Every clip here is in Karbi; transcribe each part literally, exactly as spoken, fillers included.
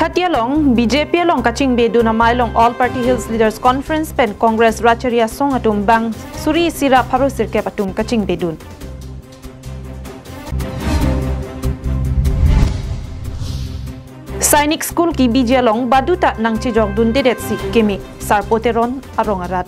Guwahati along B J P along kachingbedun amei along All Party Hills Leaders Conference pen Congress Rachari Asong atum bang suri isi ra pharo sirkep atum kachingbedun. Sainik School kebiji along baduta nangchejokdundedet si keme, Sarpo Teron arong arat.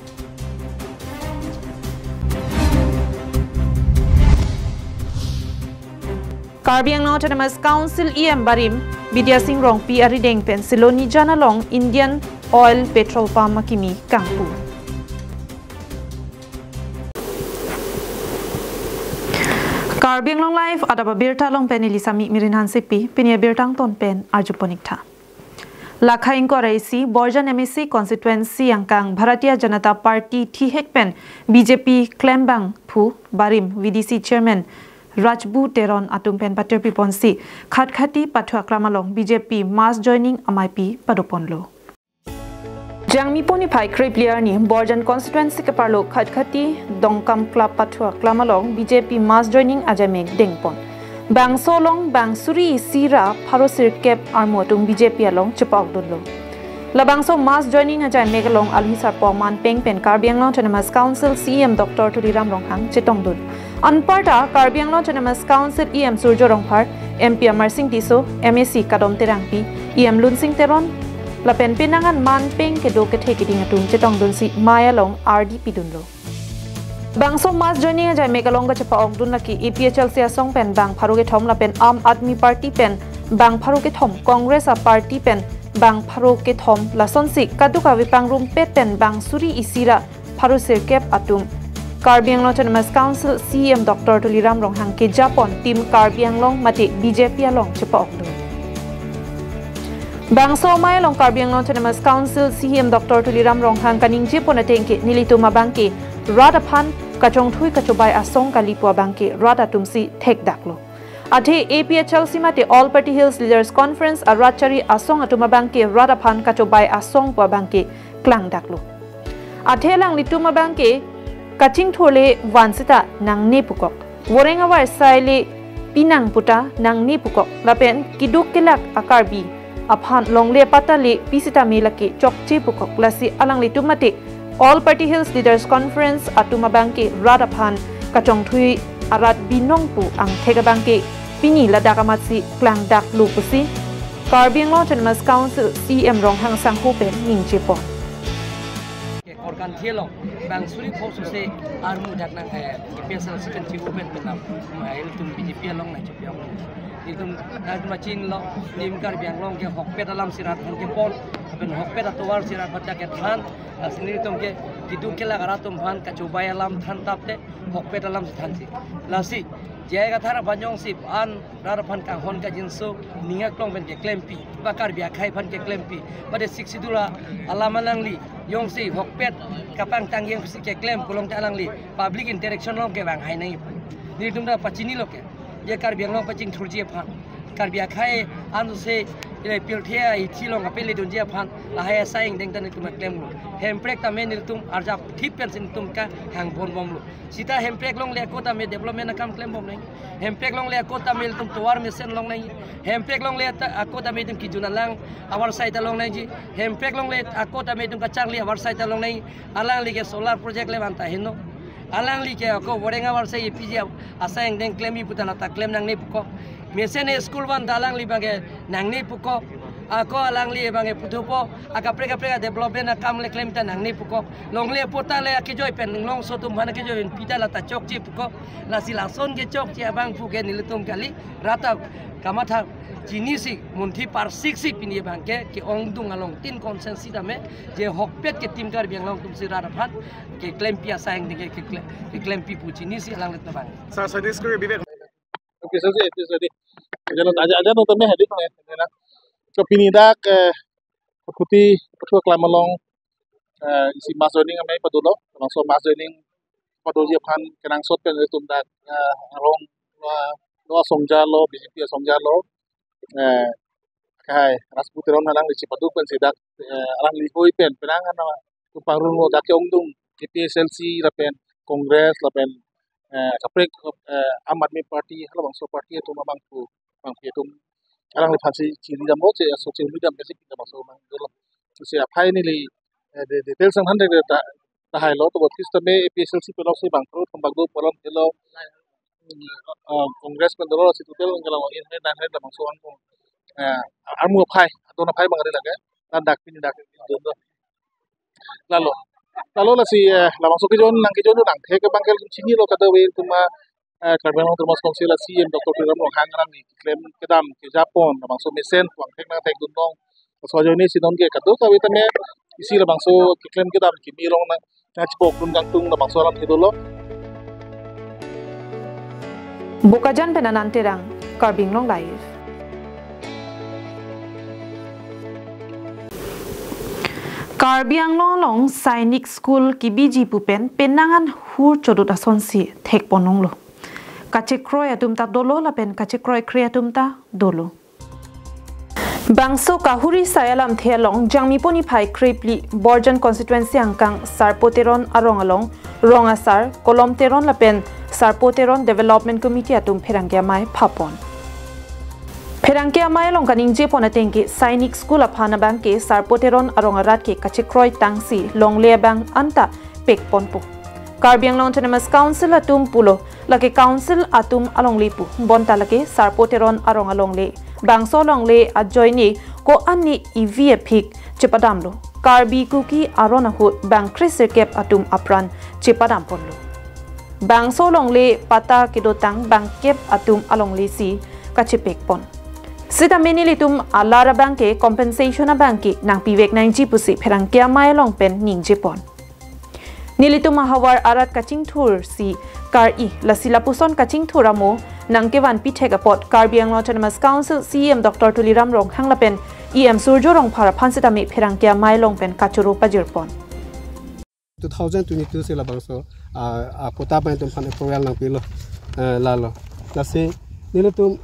Karbi Anglong Autonomous Council E M barim Bidya Sing Rongpi arideng pen Silonijan along Indian Oil Petrol Pump akimi kangpu. Karbi Anglong Live adap abirta along pen neli Sami Mirin Hansepi, pini abirta angton pen arjuponik tha. Lakha ingkoi ra isi Borjan M A C constituency angkang Bharatiya Janata Party thihek pen B J P klembangphu barim V D C chairman Rajbu Teron atum pen patirpiponsi Khatkhati Pathu Aklam along B J P mass joining ameipi padoponlo. Jangmi poni phai krip liar ni Borjan constituency keparlo Khatkhati Dongkam Club Pathu Aklam along B J P mass joining ajaimek dengpon. Bangso along bang suri isi ra pharo sirkep armu atum B J P along chepa-okdunlo. Labangso mass joining ajaimek along alohi sarpo aman peng pen Karbi Anglong Autonomous Council C E M Doctor Tuliram Ronghang chetongdun. Anparta Karbi Anglong Autonomous Council E M Surjya Rongphar, M P Amarsing Tisso, M A C Kadom Terangpi, E M Lunsing Teron lapen penang an man peng kedo kethe keding atum chetongdunsi mei along ardi pidunlo. Bangso mass joining ajaimek along kachepa-okdun lake A P H L C asong pen bang pharo kethom lapen Aam Aadmi Party pen bang pharo kethom, Congress a-party pen bang pharo kethom, lasonsi kadokave pangrumpet pen bang suri isi ra pharo sirkep atum Karbi Anglong Autonomous Council C E M Doctor Tuliram Ronghang kejapon Team Karbi Anglong mate B J P along chepa-okdun. Bangso amei along Karbi Anglong Autonomous Council C E M Doctor Tuliram Ronghang kaningjepon ateng ke nelitum abangke rat aphan kachongthui kachobai asong kali pu abangke rat atumsi thekdaklo. Athe A P H L C mate All Party Hills Leaders Conference a-rachari asong atum abangke rat aphan kachobai asong pu abangke klangdaklo. Athe alanglitum abangke kachingthurle van seta nangne pukok, voreng avarsai le pinang puta nangne pukok, lapen keduk kelak a-Karbi aphan longle patta le pi sitame lake chokche pukok, lasi alanglitum mate All Party Hills Leaders Conference atum abangke rat aphan kachongthui arat binong pu angthek abangke pini ladak amatsi klangdaklo pusi Karbi Anglong Autonomous Council C E M Ronghang sangho pen ningjepon. Ke korkanthi along bang suri pho suse armu dak nang, eh, K P S L C kan chi women penam. Ma ilitum B J P along nangchepi-ok. Ilitum, eh, machinlo, Team Karbi Anglong ke hokpet alam si rat aphan kepon, lapen hokpet atovar si rat aphan ta kethan, lasi nelitum ke keduk kelak arat atum aphan kachobai alam than tapte hokpet alam si thansi. Lasi J I Kathar aphan jongsi an rat aphan kanghon kangjinso ning aklong pen keklempi, ba Karbi akhei aphan keklempi, ba de Sixth Schedule alam alangli jongsi hokpet kapangtang jongsi keklem pulote alangli public interaction along ke bang hai nangji. Nelitum ta pachinilo ke, je Karbi Anglong pachingthurji aphan, Karbi akhei anse ile pirthe a-ithi along kapele dunji aphan lahai asai angdeng ta nelitum klemlo. Hemprek tame nelitum arjap thip pensi nelitum kahang ponbomlo. Sita hemprek longle ako tame development akam klembom nang. Hemprek longle ako tame ilitum tovar mesen long nangji. Hemprek longle ta, ako tame ilitum kejun alang avarsai ta long nangji. Hemprek longle ako tame ilitum kacharli avarsai ta long nangji. Alangli ke solar project le van ta henlo. Alangli ke ako voreng avarsai A P G asai angdeng klemji puta lata klem nangne pukok. Mesen a-school van ta alangli abangke nangne pukok. Ako alangli abangke puthupo, akaprek kaprek a-development akam le klem ta nangne pukok. Longle pota le akejoi pen, longso atum aphan akejoi pen pita lata chokche pukok. Lasi lason ke chokche abang pu ke nelitum kali, rat ta kamatha chinisi munthi parsiksi pini abangke ke-ongdung along tin konsensi tame, je hokpet ke Team Karbi Anglong atumsi rat aphan keklempi asai angdeng ke, kekle-, keklempi pu chinisi alanglitum abang. Sir, so this could be Vivek. Oke, so, so, so, so, jadi, jadi, jadi, nonton nih, hadir, ya, ya, nah. So, pini dak, eh, Khatkhati Pathu Aklam along, eh, isi mass joining amei padulo, laso mass joining paduji aphan kenangsot pen ilitum dak, eh, arong, eh, lo asong jalo, B J P asong jalo, eh, akhei Rajbu Teron alangli chepaduk pensi dak, eh, alangli hoi pen, penang an atum pangrumlo dak ke-ongdung A P H L C lapen Congress lapen, eh, kaprek, eh, Aam Aadmi Party, halabangso party atum abang pu, abangpi atum Alangliphan si chiri damlo, che aso chiri dam ke si pin labangso mang dolo. Si aphai neli, eh, de, details ang han de ta, ta hai lo, to office ta me A P H L C pelok si bang pro thom bak do polam dolo. Hmm, ah, Congress pen dolo si total ang kelang in hai dan hai labangso ang, eh, armu aphai, adon aphai bang ari lake. Dan dak pin dak pin dolo. Lalo. Lalo lasi, eh, labangso kejun, nang kejun nang thek abang ke chinilo kadokave atum, eh, Karbi Anglong Autonomous Council a C E M Doctor Tuliram Ronghang arni keklem kedam kejapon labangso mesen vang thek nang thekdun long. Laso ajoine si non ke kadokave tame isi labangso keklem kedam kimi along nang, nang chipokdun kangtung labangso alamthe dolo. Bokajan pen Anand Terang, Karbi Anglong Live. Karbi Anglong along Sainik School kebiji pu pen penang an hur chodut asonsi thekpon longlo. Kachekroi atum ta dolo lapen kachekroikre atum ta dolo. Bangso kahuri sai alamthe along Jangmipo niphai krephli Borjan constituency angkang Sarpo Teron arong along rong asar Kolom Teron lapen Sarpo Teron Development Committee atum pherangke amei phapon. Pherangke amei along kaningjepon ateng ke Sainik School aphan abang ke Sarpo Teron arong arat ke kachekroi tangsi longle abang anta pekponpo. Karbi Anglong Autonomous Council atum pulo, lake council atum alongle pu, bonta lake Sarpo Teron arong alongle. Bangso longle ajoine ko-an ni ivi aphik chepadamlo. Karbi Kuki aron ahut bang kre sirkep atum apran chepadamponlo. Bangso longle patta kedotang bang kep atum alongle si kachepekpon. Sitame nelitum alar abang ke compensation abang ke nangpivek nangji pusi pherangke amei along pen ningjepon. Nelitum ahavar arat kachingthur si kar-i, lasi lapuson kachingthur amo nangkevanpi thek apot Karbi Anglong Autonomous Council C E M Doctor Tuliram Ronghang lapen E M Surjo Rongphar aphan sitame pherangke amei along pen kachoro pajirpon. Two thousand twenty-two si labangso, ah, ah, patta pen itum aphan approval nangpilo, eh, lalo. Lasi nelitum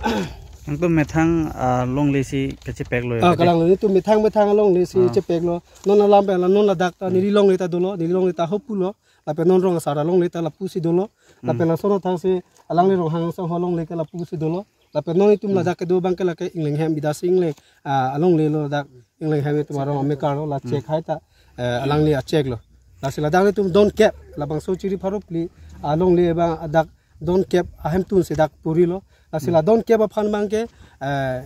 nangtum methang, ah, longle si kachepeklo ya, ah, kachepek. Kalang nelitum methang methang longle si, ah, chepeklo. Non alam pen la non ladak ta, hmm, neli longle ta dolo, neli longle ta ho pulo. Lapen non rong asar alongle ta lapusi dolo. Hmm. Lapen lason athang si alangli Ronghang asong alongle ke lapusi dolo. Lapen non itum, hmm, lajak kedo abang ke lake Inglenghem Bidyasing Ingleng, ah, alongle lo dak Inglenghem itum arong amekar lo la, hmm, chek hai ta, eh, alangli achek lo. Lasi ladak itum don kep labangso chiri pharo phli alongle abang dak don kep ahemtun si dak purilo. Lasi, hmm, la don kep aphan abang ke, eh,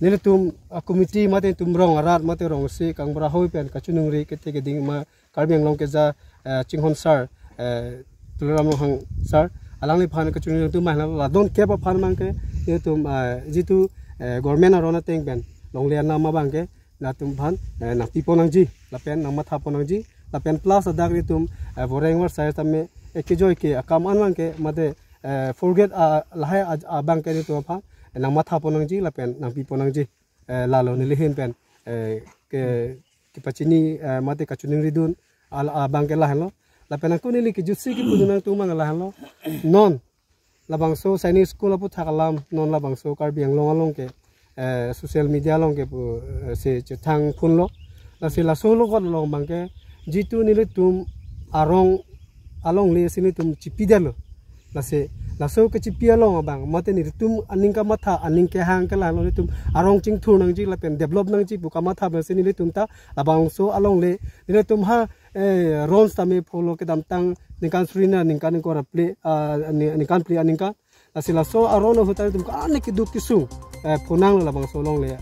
nelitum, ah, committee mate itum rong arat mate rong isi kangbura hoi pen kachiningri kethe keding ma Karbi Anglong keja, eh, chinghon sir, eh, Tuliram Ronghang sir, alangliphan kachiningri atum ma la don kep aphan abang ke, itum, eh, jitu, eh, government aron ateng pen longle anam abang ke, latum aphan, eh, nangpipon nangji, lapen nangmathapon nangji, lapen plus ladak itum, eh, voreng varsai tame, eh, kejoi ke akam an abang ke, mate, eh, forget, ah, lahai, ah, abang ke itum aphan, eh, nangmathapon nangji, lapen nangpipon nangji, eh, lalo neli ahin pen, eh, ke, kepachini, eh, mate kachiningridun, al-, abang ke lahenlo. Lapen ako neli kejutsi kepudun nangtum abang lahenlo. Non, labangso Sainik School aputhak alam, non labangso Karbi Anglong along ke, eh, social media along ke pu, eh, si chethang phunlo. Lasi laso logot along abang ke, jitu nelitum arong alongle si nelitum chipidetlo. Lasi, laso kechipi along abang, mate nelitum aning kamatha, aning kehang ke lahenlo nelitum arong chingthur nangji lapen develop nangji pu kamatha abang si nelitum ta labangso alongle, nelitum ha, eh, ron sitame pholo kedamtang ningkan suri na ningkan ingkoi ra phli, ah, ni-, ningkan phli aningkan. Lasi laso aron ahut ta nelitum ka-an keduk kesung, eh, phonanglo labangso alongle.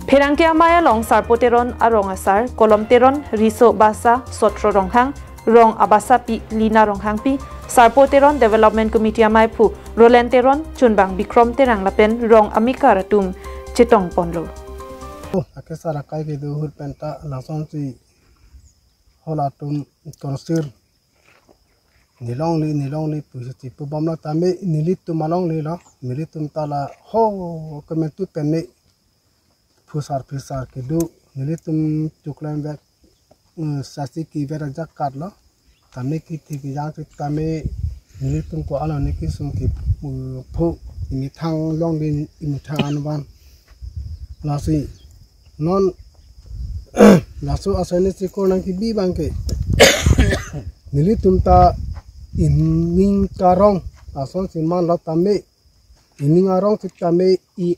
Pherangke amei along Sarpo Teron arong asar, Kolom Teron, Riso Basa, Sotro Ronghang, Rong Abasapi, Lina Ronghangpi, Sarpo Teron Development Committee ameiphu Roland Teron, Chunbang Bikrom Terang lapen rong amekar atum chetongponlo. Oh, akesar akai kedo ahut pen ta lasonsi halatum tonsir nelongle, nelongle pusi chipubomlo tame nelitum alonglelo, nelitum ta la ho kementu pen ne phusar phisar kedo, nelitum chuklemvek, mm, sasi kiver ajak katlo. Tame kithi kejang sitame nelitum ko-an arni kesung ke, mm, phu imethang longle imethang anvan. Lasi non laso asai ni chikor nangkebi abang ke nelitum ta ining karong asonsi manlo tame, ining arong sitame i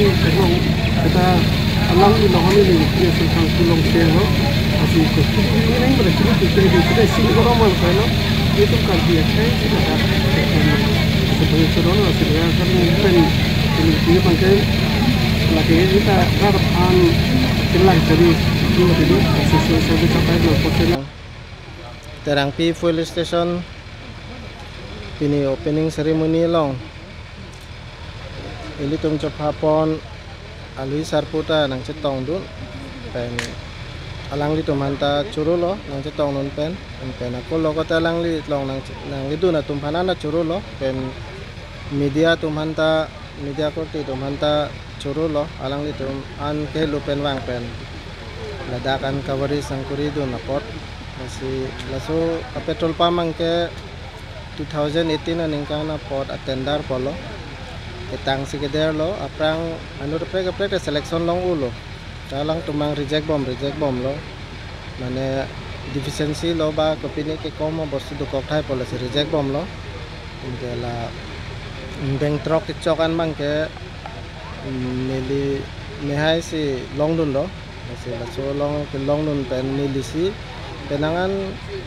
Kali, kali, kita alangli along kali, ini sengkang pulang selo. Lasi ko, ini yang berarti kita di kita sini orang mana saya lo. Itu kan dia saya sudah ada. Sebagai saudara, lasi dia kan pen ini dia pakai lagi kita harap an jelas jadi itu jadi sesuai saya capai lo. Terangpi Fuel Station pini opening ceremony along ilitum chopha pon alui sarpo ta nangchetongdun pen alanglitum aphan ta chorolo nangchetongdun pen, pen ako lo ko ta alangli along nang nanglidun atum aphan ta chorolo pen media atum aphan ta, media korte atum aphan ta chorolo, alanglitum an kehelo pen vang pen ladak an coverage nangkuridun apot. Lasi laso a petrol pump abangke two thousand eighteen aningkan apot a tender pulo. Ketang si kederlo, aphrang anut kaprek kaprek selection long-ulo. Ta alangtum abang reject bom, reject bomlo. Mane deficiency lo ba kopine kekom abostu dokok thai pulo si reject bomlo. Anke la beng throk kechok an abangke, mm, neli mehai si longdunlo. Lasi laso along kelongdun pen neli si penang an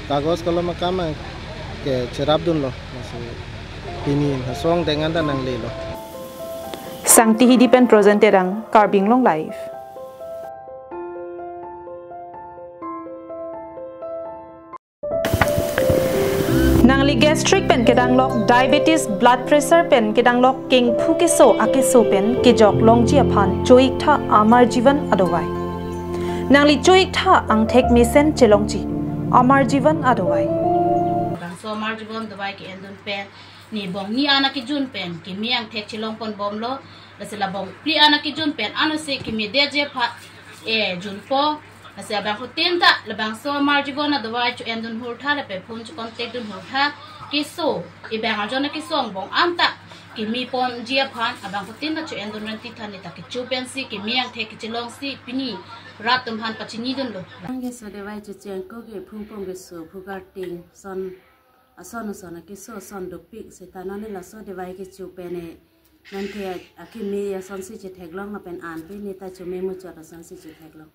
kagos kolom akam abangke cherapdunlo. Lasi pini laso angdeng an ta nanglelo. Sangti Hidi pen Projen Terang, Karbi Anglong Live. Nangli gastric pen kedanglok, diabetes, blood pressure pen kedanglok, kengphu keso akeso pen kejok longji aphan cho-iktha Amar Jeevan adawai. Nangli cho-iktha angthek mesen chelongji Amar Jeevan adawai. Labangso Amar Jeevan dawai ke-endun pen, ne bong ni an akejun pen keme angthek chelongpon bomlo, lasi labong phli an akejun pen anose keme detji aphan, eh, junpo. Lasi abangphutin ta labangso Amar Jeevan adawai cho-endun hurtha, lapen phone cho-contact dun hurtha. Keso, ebang arjon akeso angbong an ta kemeponji aphan abangphutin ta cho-endun renti than, ne ta kecho pensi keme angthek kechelongsi pini rat atum aphan pachinidunlo. Nang keso dawai checheng ko ke phungpong keso, phugarting, son ason ason akeso ason dopik, seta nani laso dawai kecho pen e, nangke akeme asonsi chetheklong lapen an pen ne ta chome muchot asonsi chetheklong.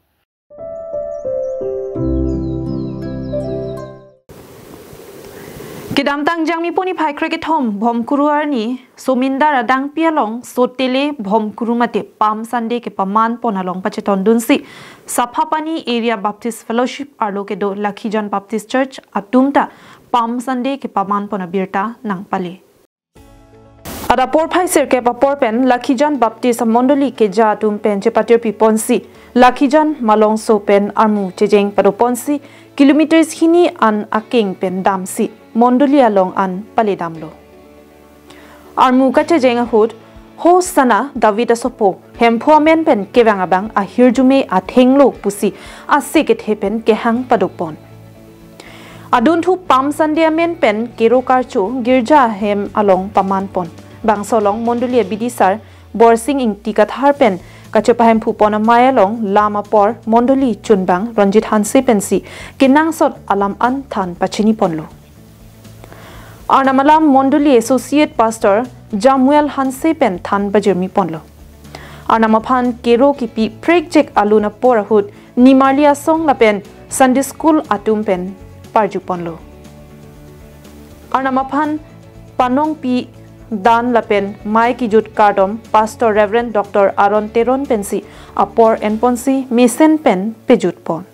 Kedamtang Jangmi puni phai krekethom Bhomkuru arni Somindar adangpi along Sotele Bhomkuru mate Palm Sunday kepamanpon along pachetondunsi Saphapani Area Baptist Fellowship arlo kedo Lakhijan Baptist Church atum ta Palm Sunday kepamanpon abirta nangpale. Adap porphai sirkep apor pen Lakhijan Baptist amondoli keja atum pen chepatirpiponsi Lakhijan Malongso pen armu chejeng padoponsi kilometers hini an akeng pen damsi mondoli along an paledamlo. Armu kachejeng ahut, Hosanna David asopo, Hemphu amen pen kevang abang ahirjume athenglo pusi ase kethe pen kehang padopon. Adunthu Palm Sunday amen pen kero karcho girja hem along pamanpon. Bangso along mondoli abidisar Borsing Ingti Kathar pen kachepahemphupon amei along lam apor mondoli chunbang Ranjit Hanse pensi kenangsot alam an than pachiniponlo. Arnam alam mondoli Associate Pastor Jamuel Hanse pen than pajirmiponlo. Arnam aphan kero kipi prekjek alun apor ahut nimarli asong lapen Sunday School atum pen parjuponlo. Arnam aphan panongpi dan lapen mei kijut kardom Pastor Reverend Doctor Aaron Teron pensi apor enponsi mesen pen pejutpon.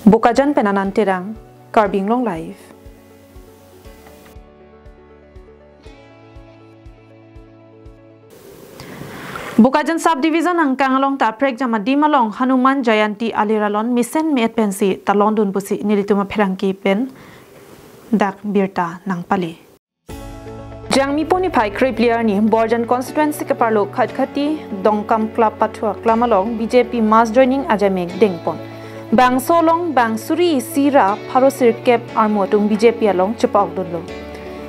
Bokajan pen Anand Terang, Karbi Anglong Live. Bokajan Sub Division angkang along ta prekjam adim along Hanuman Jayanti alir alon mesen me-et pensi talondun pusi nelitum apherangke pen dak birta nangpale. Jangmi puni phai krephli arni Borjan constituency keparlo Khatkhati Dongkam Club pathu aklam along B J P mass joining ajaimek dengpon. Bangso along bang suri isi ra pharo sirkep armu atum B J P along chepa-okdunlo.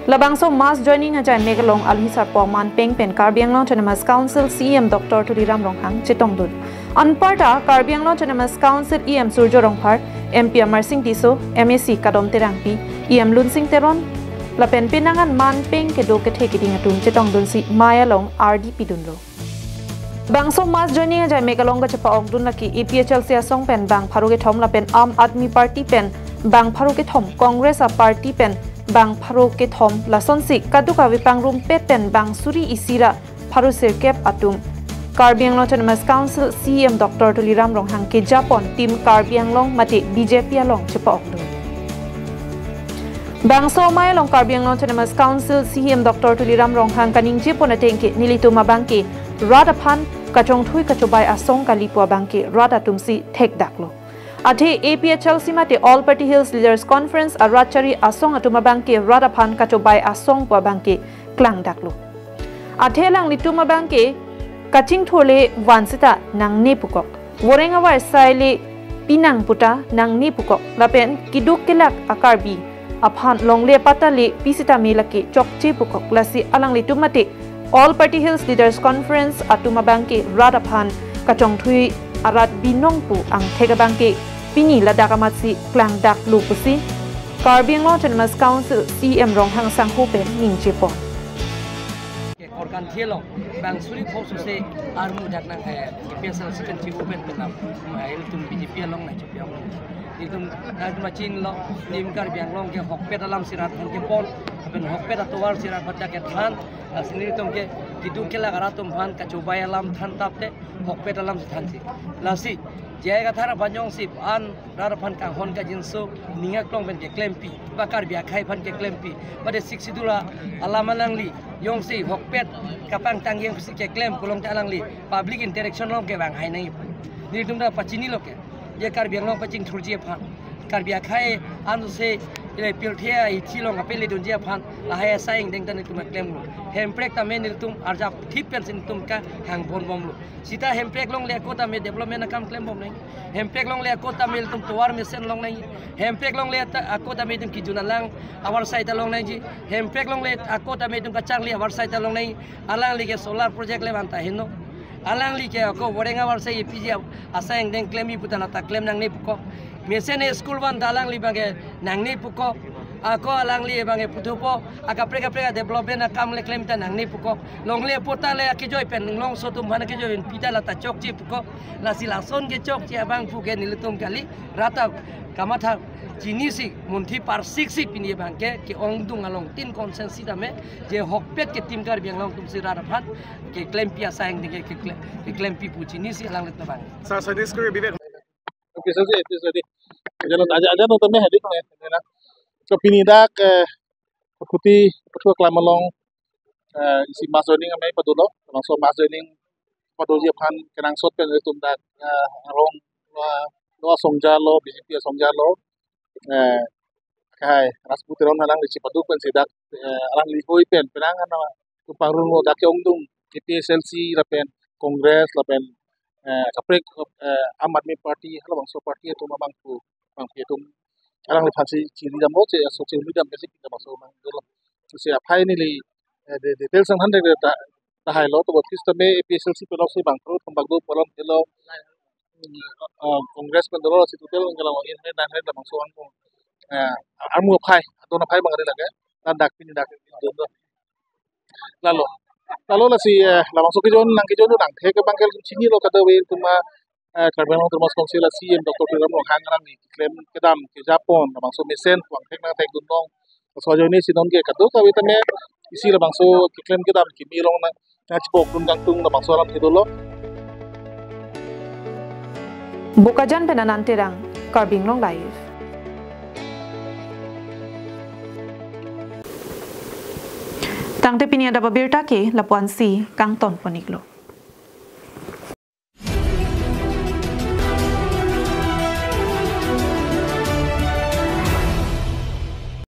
Labangso mass joining ajaimek along alohi sarpo aman peng pen Karbi Anglong Autonomous Council C E M Doctor Tuliram Ronghang chetongdun. Anparta Karbi Anglong Autonomous Council E M Surjya Rongphar, M P Amarsing Tisso, M A C Kadom Terangpi, E M Lunsing Teron lapen penang an man peng kedo kethe keding atum chetongdunsi mei along ardi pidunlo. Bangso mass joining ajaimek along kachepa-okdun lake A P H L C asong pen bang pharo kethom lapen Aam Aadmi Party pen bang pharo kethom, Congress a-party pen bang pharo kethom, lasonsi kadokave pangrumpet pen bang suri isi ra pharo sirkep atum Karbi Anglong Autonomous Council C E M Doctor Tuliram Ronghang kejapon Team Karbi Anglong mate B J P along chepa-okdun. Bangso amei along Karbi Anglong Autonomous Council C E M Doctor Tuliram Ronghang kaningjepon ateng ke nelitum abangke rat aphan kachongthui kachobai asong kali pu abangke rat atumsi thekdaklo. Athe A P H L C mate All Party Hills Leaders Conference a-rat chari asong atum abangke rat aphan kachobai asong pu abangke klangdaklo. Athe alanglitum abangke kachingthurle van seta nangne pukok, voreng avarsai le pinang puta nangne pukok, lapen keduk kelak a-Karbi aphan longle patta le pi sitame lake chokche pukok, lasi alanglitum mate All Party Hills Leaders Conference atum abangke rat aphan kachongthui arat binong pu angthek abangke pini ladak amatsi klangdaklo pusi Karbi Anglong Autonomous Council C E M Ronghang sangho pen ningjepon. Ke korkan thilong bang suri pho suse armu dak nang, eh, A P H L C kan chi movement pen nam, eh, ilitum B J P along nangchepi-ok. Itum, ah, itum achinilo, itum Karbi Anglong ke hokpet alam si rat aphan kepon, lapen hokpet atovar si rat aphan ta kethan, ah, si nelitum ke keduk kelak arat atum aphan kachobei alam than tapte, hokpet alam si thansi. Lasi, J I Kathar aphan jongsi an rat aphan kanghon kangjinso, ning aklong pen keklempi, ba Karbi akhei aphan keklempi, ba de Sixth Schedule alam alangli jongsi hokpet kapangtang jengsi keklem pulote alangli public interaction along kevang hai nangji. Nelitum ta pachinilo ke, je Karbi Anglong pachingthurji aphan, Karbi akhei anse ile pirthe ahithi along kapele dunji aphan, lahai asai angdeng ta nelitum klemlo. Hemprek tame nelitum arjap thip pensi nelitum kahangpon bomlo. Sita hemprek longle ako tame development akam klem bom nangji. Hemprek longle ako tame nelitum tovar mesen long nangji. Hemprek longle ta, ako tame nelitum kejun alang avarsai ta long nangji. Hemprek longle ako tame nelitum kacharli avarsai ta long nangji. Alangli ke solar project le banta heno. Alangli ke ako boreng avarsai A P G asai angdeng klemji puta lata klem nangne pukok. Mesen school banta alangli abang ke nangne pukok. Ako alangli abang ke puthupo, akaprek kaprek development akam le klem ta nangne pukok. Longle puta le akejoi pen, longso atum aphan akejoi pen pita lata chokche pukok. Lasi lason kechokche abang pu ke nelitum kali, rat ta kamatha chinisi, munthi parsiksi pini abang ke, ke-ongdung along tin konsen sitame, je hokpet ke tim Karbi Anglong atum si rat aphan keklempi asai angdeng ke, ke, keklempi pu chinisi alanglitum abang. Sa sadis kuri bibek. Oke, sa, sa, itu sa di. Aja lo, aja, aja nonton deh, hadir, ya. Nah, so pini dak, eh, kuti, ketua kelam along, eh, isi mass joining amei padulo, langsung mass joining paduji aphan kenangsot pen itum dak, eh, arong, eh, lo asong jalo, B J P asong jalo, eh, kai, Rajput Teron alangli chepadu pensi dak, eh, alangli hoi pen, penang ana, tu pangrung lo dak ke-ongdung, A P H L C lapen, Congress lapen, eh, kaprek, eh, Aam Aadmi Party, halabangso party atum abangphu, abangpi atum. Alangliphan si chiri damlo, che, aso chiri dam ke si pin damlo, so abang dolo. Si aphai neli, eh, de, details ang han de ta, tahai lo, to office tame A P H L C pen si bang pro, thambak do, polom dolo, eh, Congress pen dolo, si total ang galang in, nine hundred labangso ang, eh, armu aphai, adon aphai abang ari lake, ladak pini dak, dolo. Lalo. Lalo lasi, eh, labangso kejun, nangkejun nangthek abang ke chinilo kadokave atum, eh, Karbi Anglong Autonomous Council a C E M Doctor Tuliram Ronghang alangli keklem kedam kejapon labangso mesen vangthek nangthekdun long. Laso ajoine si non ke kadokave tame isi labangso keklem kedam kimi along nang, nangchepokdun kangtung labangso alam kedolo. Bokajan pen Anand Terang, Karbi Anglong Live. Tangte pini adap abirta ke lapu-ansi kangton pon-iklo.